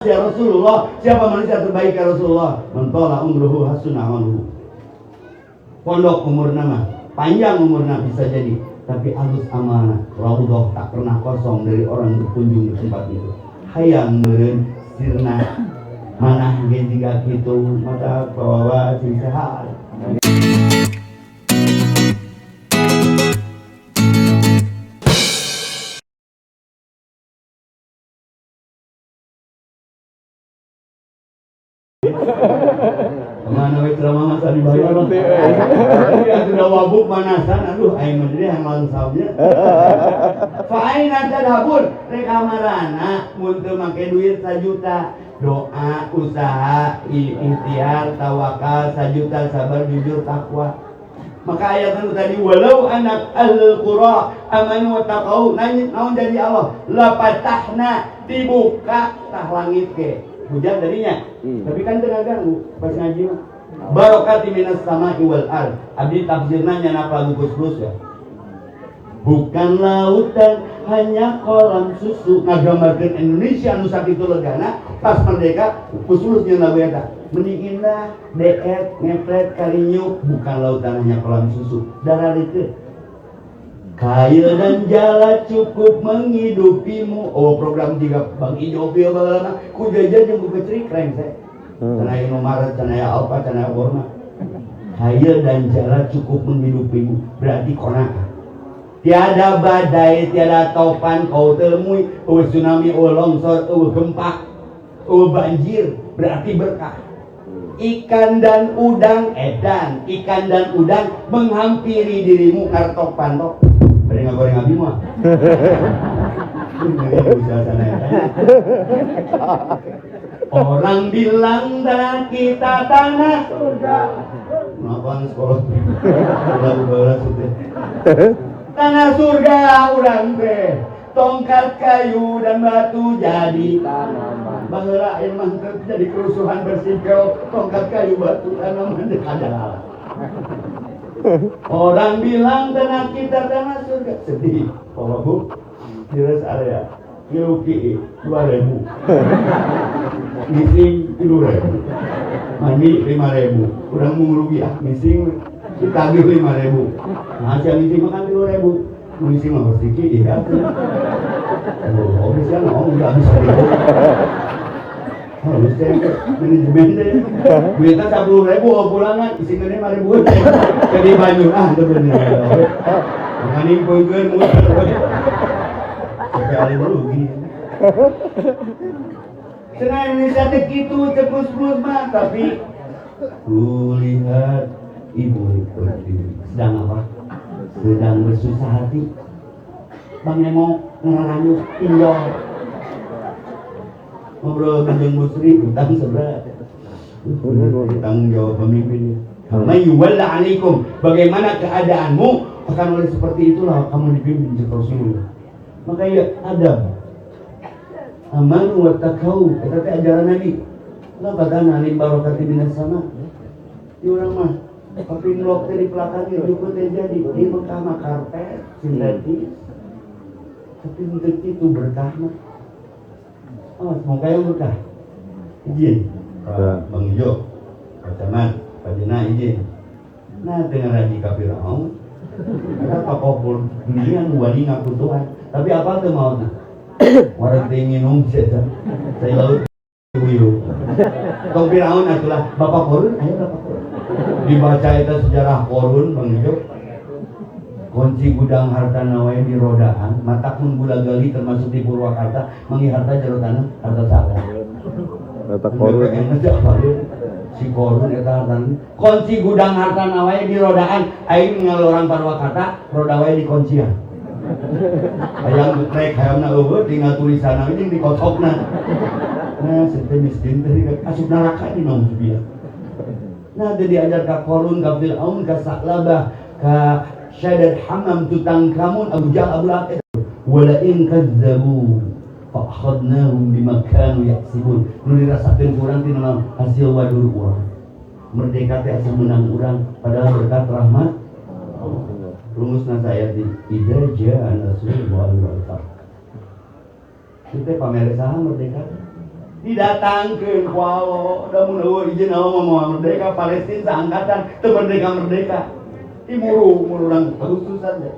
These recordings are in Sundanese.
Ya Rasulullah, siapa manusia terbaik ya Rasulullah? Man tala umruhu hasuna amaluhu. Pondok umurna mah, panjang umurna bisa jadi, tapi alus amanah. Raudhah tak pernah kosong dari orang berkunjung ke tempat itu. Hayang meureun sirna manah ge jiga kitu, mata bawa sing sehat. Kemana we ceramah masa dibayar mah. Iya sudah wabuk manasan, aduh aing mah jadi yang langsaunya. Fa aina tadhabun rek kamarana mun teu make duit 1 juta, doa, usaha, ikhtiar, tawakal, 1 juta, sabar, jujur, takwa. Maka ayat anu tadi walau anak ahlul qura amanu wa taqau, nanya naon jadi Allah, la fatahna, dibuka tah langit ge. Hujan tadinya, tapi kan tengah ganggu pas ngaji mah. Barokati minas sama'i wal ard. Abdi tafsirna nyanap lagu Gus Plus ya. Bukan lautan hanya kolam susu. Ngagambarkeun Indonesia nu sakitu legana pas merdeka Gus Plus nyeun lagu eta. Mending indah, deet, ngepret, karinyu, bukan lautan hanya kolam susu. Dararikeun. Kail dan jala cukup menghidupimu. Oh program tiga Bang Ijo pio bagalana ku jajan jeung ku kecrik rengse. Cenah Indomaret, cenah Alfa, cenah Borma. Kail dan jala cukup menghidupimu. Berarti qanaah. Tiada badai, tiada topan kau temui, eueuh tsunami, eueuh longsor, eueuh gempa, eueuh banjir, berarti berkah. Ikan dan udang edan, ikan dan udang menghampiri dirimu ngartok pantok. Bari ngagoreng abi mah. Orang bilang tanah kita tanah surga. Kenapa sekolah? Lagu balas itu. Tanah surga urang teh. Tongkat kayu dan batu jadi tanaman. Baheula emang jadi kerusuhan bersih tongkat kayu batu tanaman ada. Orang bilang tanah kita tanah surga. Sedih. Bapak Bu, di rest area ngiluki 2.000, ngising 3.000, mandi 5.000. Urang mau rugi ah ngising ditagih 5.000. Nah, siang ngising makan 3.000. Ngising mah bersih ya. Oh, bisa nggak? Udah habis 1.000. Harus deh, manajemen deh. Duitnya 10.000, pulangan, isinya 5.000. Jadi banyu ah, itu bener. Makanya penggen muter. Sampai alih rugi. Cenah Indonesia teh kitu cekus-plus mah, tapi kulihat ibu berdiri sedang apa? Sedang bersusah hati. Bang Nemo ngaranyuk pinjol. Ngobrol dengan Busri utang seberat. Tanggung jawab pemimpin. Mayyuwalla alaikum. Bagaimana keadaanmu akan oleh seperti itulah kamu dipimpin oleh Rasulullah. Maka ya adab. Amanu wa taqau. Eta teh ajaran Nabi. La badana alim barakati minas sama. Di urang mah tapi ngelok teh di pelakang jukut teh jadi di Mekah mah karpet sintetis. Tapi henteu kitu berkah mah. Oh, semoga yang berkah. Izin. Pak Bang Ijo, Pak Camat, Pak Jena izin. Nah, dengan Raji Kafiraun, kita tokoh dunia nu wani ngaku Tuhan. Tapi apa teu mautna? Warang teu nginum sia. Saya laut uyuh. Tong Firaun atulah Bapak Korun, ayo Bapak Korun. Dibaca eta sejarah Korun Bang Ijo. Kunci gudang harta nawae di rodaan, matakun gula gali termasuk di Purwakarta, mangi harta jero tanah, harta salah. Harta Korun. Si Korun eta harta. Kunci gudang harta nawae di rodaan, aing ningali orang Purwakarta, roda wae dikuncian. Hayang getrek, hayangna eueuh tinggal tulisanna we jeung dikocokna. Nah, teh miskin teh asup neraka di naudzubillah. Nah, teh diajar ka Korun, ka Firaun, ka Sa'labah, ka Syadad Hamam, Tutankhamun, Abu Jahal, Abu Lahab. Wala in kazzabu fa akhadnahum bima kanu yaksibun. Nu dirasakeun ku urang tina naon? Hasil wadur urang. Merdeka teh asa menang urang padahal berkat rahmat Allah. Rumusna saya di idza jaa nasrullahi wal fath. Kita pamere saha merdeka? Didatangkeun ku Allah, da mun eueuh izin Allah mah moal merdeka Palestina saangkatan teu merdeka-merdeka. Imuru urang Agustusan teh.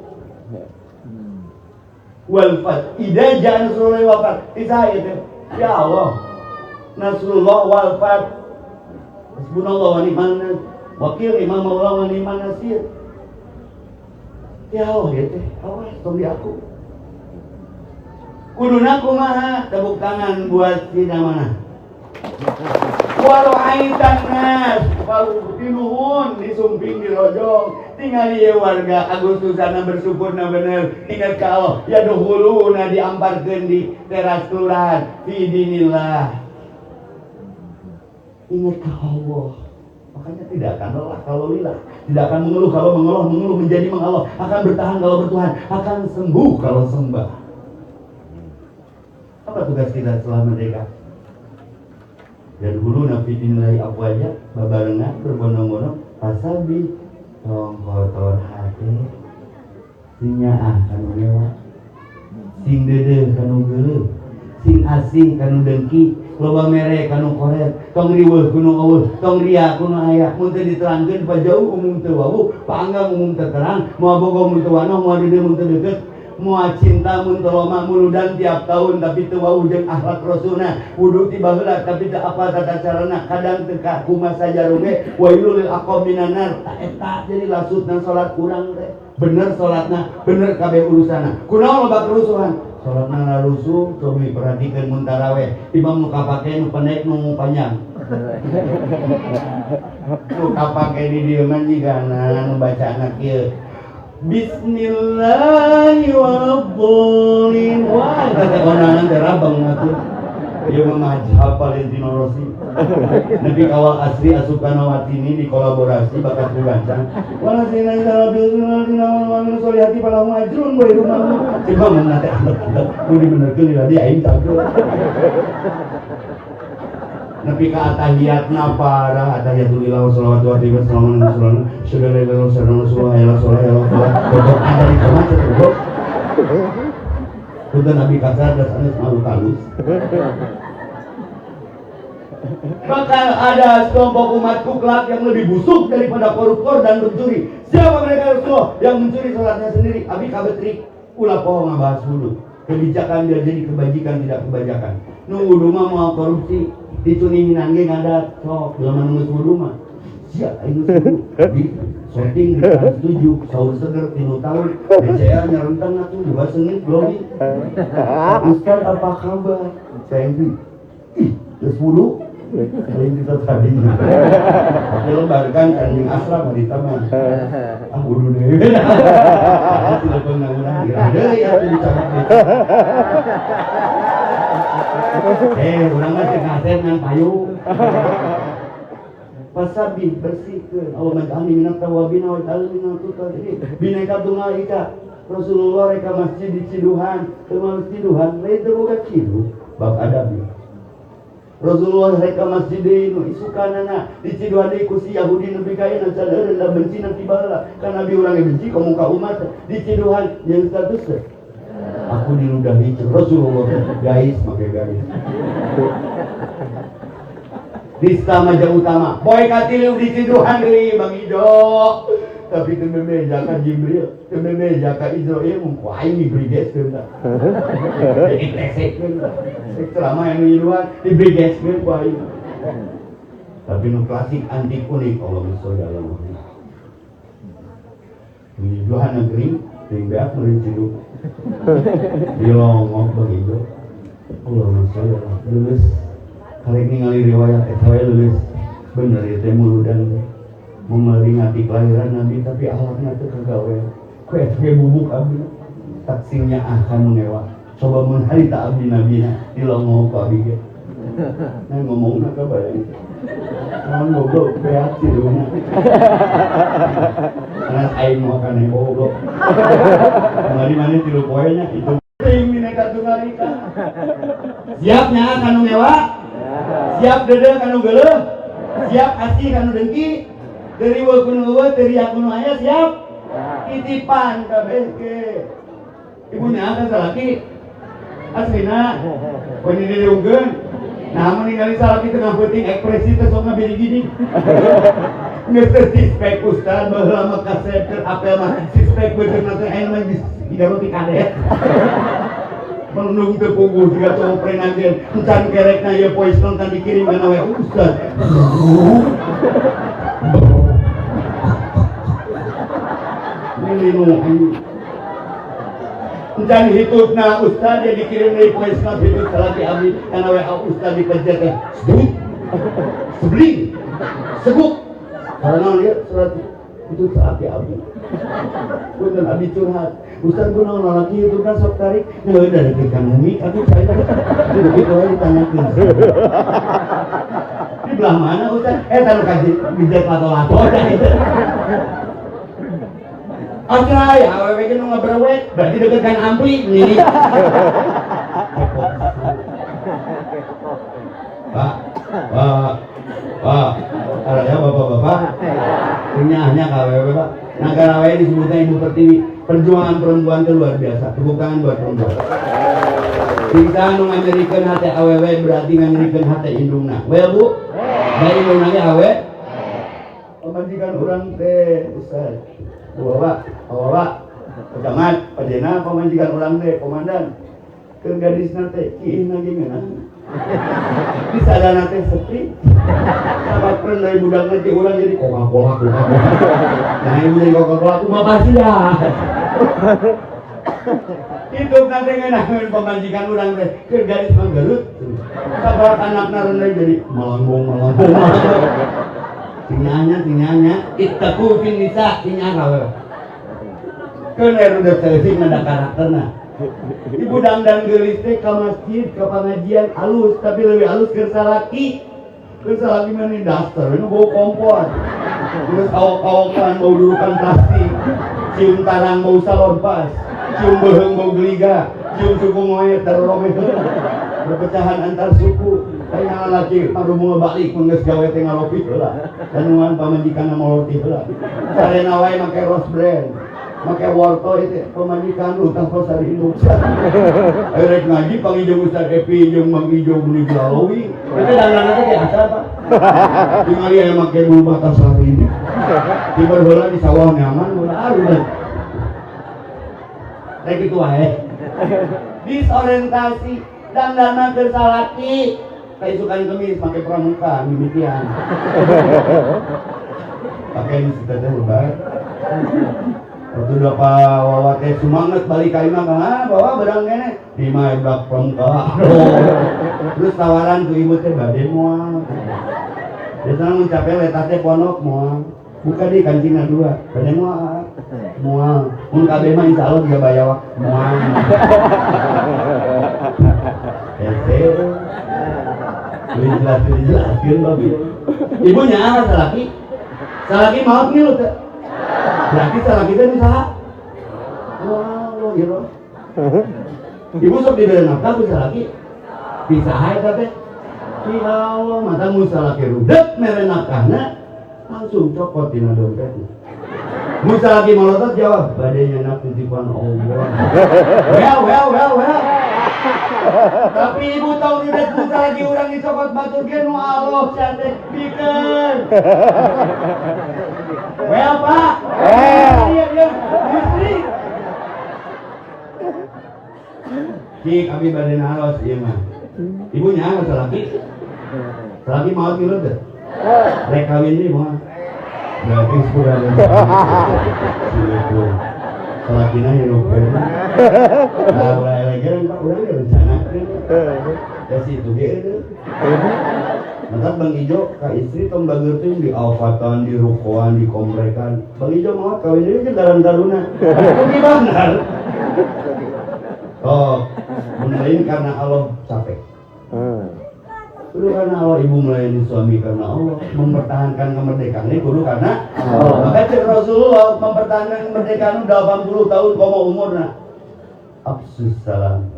Wal fat idza ja'a nasrullah wal fath. Isa ieu teh. Ya Allah. Nasrullah wal fath. Hasbunallah wa ni'mal wakil, imam maula wa ni'man nasir. Ya Allah ieu teh, awas tong di aku. Kuduna kumaha? Tepuk tangan buat si mana? Waraitan nas, tinuhun disumping dirojong. Tinggal ieu warga Agustusana bersyukurna bener. Ingat ka Allah, ya duhuluna diamparkeun di teras kelurahan fi dinillah. Ingat ka Allah. Makanya tidak akan lelah kalau lillah, tidak akan mengeluh kalau mengeluh, mengeluh menjadi mengallah, akan bertahan kalau bertuhan, akan sembuh kalau sembah. Apa tugas kita setelah merdeka? Dan hulu nafi dinillahi afwaja, babarengan berbondong-bondong, pasabi tong kotor hati, sing nyaah kanu ngewa, sing deudeuh kanu geuleuh, sing asing kanu dengki, loba mere kanu koret, tong riweuh kunu eueuh, tong ria kunu aya. Mun teu diterangkeun pajauh umum teu wawuh, paanggam umum teu terang, moal bogoh mun teu wanoh, moal deudeuh mun teu deukeut, moal cinta mun teu loma, muludan tiap tahun tapi teu wawuh jeung akhlak rasulna, wudu ti baheula tapi teu apal tata carana, kadang teu ka kumaha jarum ge, wailul lil aqab minan nar. Ta eta jadi lasutna salat kurang teh. Bener salatna, bener kabeh urusanna. Kunaon loba kerusuhan? Salatna rusuh, cobi perhatikeun mun taraweh, imam nu kapake nu pendek nu panjang. Nu kapake di dieu mah jigana nu bacaana kieu. Bismillahirrahmanirrahim. Wah, kata konangan teh rabang atuh. Ieu mah mazhab Valentino Rossi. Nepi kawal asri asup kana watini dikolaborasi bakat ku gancang. Walasina rabbil alamin wa min solihati falahum ajrun ghairu mamnun. Coba mun teh antep-antep mun dibenerkeun di aing cageur. Nepi ka atahiyatna parah atahiyatulillah wa shalawatu wa wassalamu ala rasulillah syada la ilaha illallah wa la ilaha illallah. Goblok ada di kamar teh goblok. Punten abi kasar das sanes malu halus. Bakal ada sekelompok umatku kelak yang lebih busuk daripada koruptor dan pencuri. Siapa mereka Rasulullah? Yang mencuri sholatnya sendiri. Abi kabetrik ulah poho ngabahas wudu. Kebijakan biar jadi kebajikan tidak kebajakan. Nu wudu mah moal korupsi, dicunihinan ge ngadat sok jelema nu geus wudu mah. Sia aing geus wudu. Di sorting di Trans 7, sahur seger 3 tahun, BCA nyerentang atuh juga sengit glowing. Pak Ustad apa kabar? Saya ini, ih, geus wudu. Lain kita tadinya. Tapi lebar kan anjing asrama di taman. Ah wudu deh. Ah tidak pernah urang deui atuh dicabut deui. Urang mah teu ngaset ngan payu. Pasabih bersihkeun Allah maj'alni minat tawabin wa ij'alni minal mutatahhirin. Bineka tunggal ika. Rasulullah reka masjid di Ciduhan, teu maos Ciduhan, lain teu boga ciduh, bab adab. Rasulullah reka masjid deui nu isukanana di Ciduhan deui ku si Yahudi nepi ka ayeuna sadeureun da benci nanti baheula. Kan Nabi urang ge benci komo ka umat di Ciduhan jeung status teh. Aku diludahi ceuk Rasulullah guys make garis. Dista Maja Utama, boy katilu di Ciduhan deui Bang Ijo. Tapi teu bebeja ka Jibril, teu bebeja ka Israil mun ku aing dibrigeskeun tah. Jadi tesekeun tah. Ceramah yang nyiduhan dibrigeskeun ku aing. Tapi nu klasik antik unik Allahumma sholli ala Muhammad. Nyiduhan negeri teuing beak meuli Ciduh. Dilongok Bang Ijo. Allahumma sholli ala lulus. Karek ningali riwayat eta we lulus. Bener ieu teh muludan teh. Memperingati kelahiran Nabi tapi akhlakna teu kagawe. Ku eta ge bubuk abdi. Taksingnya akan ngewa. Coba mun harita abdi nabina dilongok ku abdi ge. Nah ngomongna kabayang. Naon goblok beak ciduhna. Karena aing mau kana goblok. Mari mana tilu poe nya itu. Teuing bineka tunggal ika. Siap nya kanu ngewa? Siap deudeuh kanu geuleuh? Siap asih kanu dengki? Teu riweuh kunu eueuh, teu riak kunu aya siap? Titipan kabeh ge. Ibunya kan salaki. Aslina, oh ini diriungkeun. Nah, meninggali salaki tengah peuting ekspresi teh sok ngabiri gini. Geus teh sispek ustad baheula mah kasep keur apel mah sispek beuteungna teh aya mah geus digaruti kadet. Melendung teu puguh jiga cowok prenagen encan kerekna ieu voice note kan dikirim kana we ustad. Ini nu encan hitutna ustad dia dikirim deui voice note hitut salaki abdi kana WA ustad dipencet teh sebut sebling seguk karena dia surat itu salaki abdi punten abdi curhat ustad kunaon lalaki itu kan sok tarik nah udah deket kan umi atuh saya begitu wae ditanyakeun di belah mana ustad eta nu kaji bijak lato-lato Asai, awewe ge nu ngabrewek, berarti deket kan ampli nih. Pak, Pak, Pak, araya bapak-bapak, punyanya ka awewe Pak. Nagara wae disebutnya Ibu Pertiwi. Perjuangan perempuan itu luar biasa. Tepuk tangan buat perempuan. Kita nu nganyerikeun hate awewe berarti nganyerikeun hate indungna. Well Bu, da indungna ge awe. Pamajikan urang teh Ustaz. Bapak, bapak, Camat, Pak Jena, pamajikan urang teh, komandan. Keur gadisna teh kiihna ge ngeunah. Disadana teh sepi. Sabat pren dari budakna teh urang jadi Coca-Cola, Coca-Cola. Nah, ibu jadi Coca-Cola kumaha pasti ya. Hidup nanti ngeunaheun pamajikan urang teh keur gadis mah gelut. Sabar anakna rendah jadi malangbong malangbong malangbong. Tinganya, tinganya, ittaqu fin nisa, tinganya we. Keun we rudet saeutik mah da karakterna. Ibu dangdang geulis teh ka masjid, ka pangajian alus, tapi leuwih alus keur salaki. Keur salaki mah ni daster, nu bau kompor. Terus awok-awokan bau durukan plastik, cium tarang bau salon pas, cium beuheung bau geliga, cium suku ngoet darorome. Perpecahan antar suku. Kaya lalaki marumunga balik mun geus gawe teh ngaropi heula. Kanuan pamajikanna moloti heula. Sarena wae make Rose brand, make wortel itu pamajikan utang pasar induk. Ayo rek ngaji pangijung Ustaz Epi jeung Mang Ijo meuni Blalowi. Eta dandanna teh biasa Pak. Tingali aya make bulu mata sari. Tiba heula di sawah nyaman heula aruh. Rek kitu wae. Disorientasi dandanna keur salaki. Kaisukan kemis make pramuka mimitian. Pakai ini sudah teh lebar. Waktu udah Pak Wawa teh semangat balik ka imah kan, ah bawa barang kene di imah ebak pramuka. Terus tawaran ku ibu teh bade moal. Biasana mun capek letah teh pondok moal. Buka di kancingna dua, bade moal. Moal. Mun kabeh mah insyaallah juga bayawak moal. Hese. Jelas-jelaskeun babi. Ibu nyaah salaki. Salaki maot ngilu teh. Berarti salaki teh nu saha? Wah, lo ieu. Ibu sok dibere nafkah ku salaki. Bisa hae eta teh. Ya Allah, mata mun salaki rudet mere nafkahna langsung copot dina dompetna. Mun salaki molotot jawab, bade nyenak titipan Allah. Well, well, well, well. Tapi ibu tahu rudet mun salaki urang dicopot batur ge nu Allah sia teh bikeun. Well, Pak. Iya, iya, istri. Ki kami bade naros ieu mah. Ibu nyaah salaki. Salaki maot ngilu teh. Rek kawin deui moal. Berarti sepuluh ada. Salakina hirup we. Nah, ulah elegan Pak, urang ge rencanakeun. Ya situ ge eueuh. Mantap Bang Ijo ka istri tong bageur teh di alfatan, di rukoan, di komprekan. Bang Ijo maot kawin deui jeung dalam taruna. Rugi bener. Oh, mun lain karena Allah capek. Kudu karena Allah ibu melayani suami karena Allah, mempertahankan kemerdekaan ini kudu karena Allah. Maka cek Rasulullah mempertahankan kemerdekaan 80 tahun koma umurna. Absus salam.